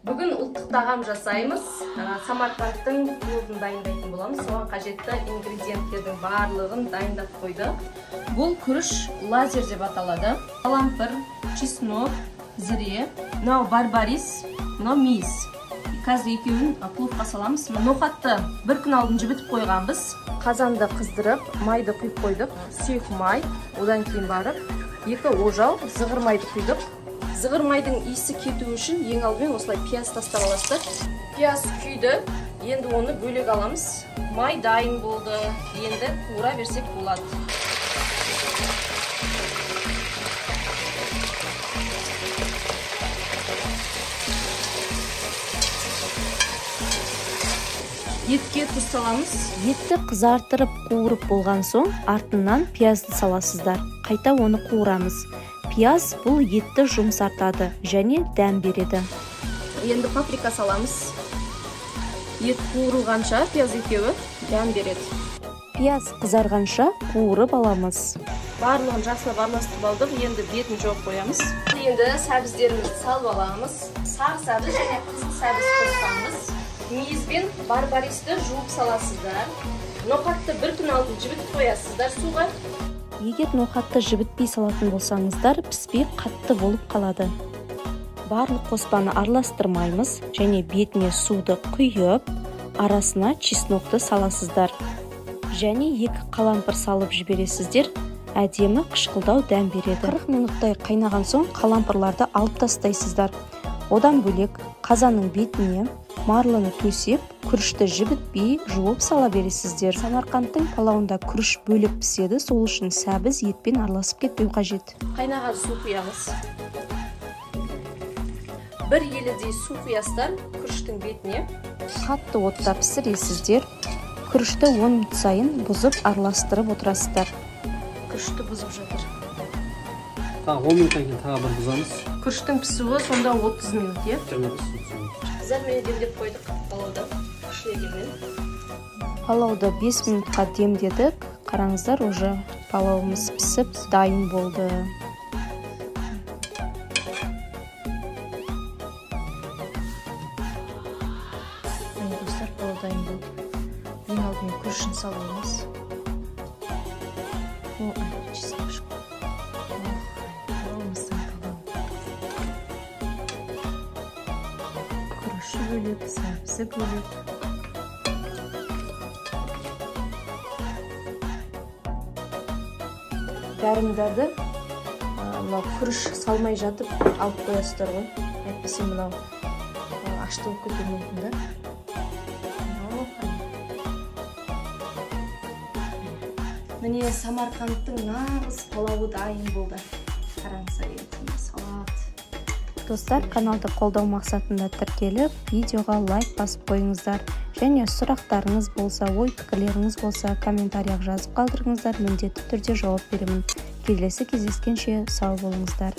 Бүгін ұлттық тағам жасаймыз. Самарқандтың пловын дайындайтын боламыз. Соған қажетті ингредиенттердің барлығын дайындап қойдық. Бұл күріш лазер деп аталады. Қалампыр, чеснок, зіре, мынау барбарис, мынау мейіз. Қазір екеуін пловқа саламыз. Ноқатты бір күн алдын жібітіп қойғанбыз. Қазанды қыздырып, майды құйып қойдық. Сұйық май, одан кейін барып 2 ожау зығыр майды құйдық. Зығыр майдың иісі кету үшін ең алдымен осылай пияз тастап аласыздар. Пияз күйді, енді оны бөлек аламыз. Май дайын болды, енді қуыра берсек болады. Етке тұз саламыз. Етті қызартырып қуырып болған соң артынан пиязды саласыздар. Қайта оны қуырамыз. Пияз бұл етті жұмсартады және дәм береді. Енді паприка саламыз. Ет қуырылғанша пияз екеуі дәм береді. Пияз қызарғанша қуырып аламыз. Барлығын жақсылап араластырып алдық. Енді бетін жауып қоямыз. Енді сәбіздерімізді салып аламыз. Сары сәбіз және қызыл сәбіз қосамыз. Мейіз бен барбаристі жуып саласыздар. Ноқатты бір күн алдын жібітіп қоясыздар суға. Егер ноқатты жібітпей салатын болсаңыздар, піспей қатты болып қалады. Барлық қоспаны араластырмаймыз және бетіне суды құйып, арасына чеснокты саласыздар. Және 2 қалампыр салып жібересіздер, әдемі қышқылдау дәм береді. 40 минуттай қайнаған соң қалампырларды алып тастайсыздар. Одан бөлек қазанның бетіне марлыны төсеп, күрішті жібітпей жуып сала бересіздер. Самарқандтың палауында күріш бөлек піседі, сол үшін сәбіз етпен араласып кетпеу қажет. Қайнаған су құямыз. 1 елідей су құясыздар күріштің бетіне. Қатты отта пісіресіздер. Күрішті 10 минут сайын бұзып араластырып отырасыздар. Күрішті бұзып жатыр. Тағы 10 минуттан кейін тағы бір бұзамыз. Күріштің пісуі сонда 30 минут, иә? 25-30 минут. Қыздар демдеп қойдық палауды. Күрішлегенмен. Палауды 5 минутқа демдедік. Қараңыздар, уже палауымыз пісіп дайын болды. Міне достар, палау дайын болды. Ең алдымен күрішін саламыз. О, чеснок. Палауымыздың палауы. Күріші бөлек, сәбізі бөлек. Дәрімдарды мынау күріш салмай жатып алып қоясыздар ғой. Әйтпесе мынау ашты болып кетуі мүмкін да. Міне Самарқандтың нағыз палауы дайын болды. Қараңыздар, енді салат. Достар, каналды қолдау мақсатында тіркеліп, видеоға лайк басып қойыңыздар. Және сұрақтарыңыз болса, ой пікірлеріңіз болса, комментарияға жазып қалдырыңыздар, міндетті түрде жауап беремін. Келесі кездескенше сау болыңыздар.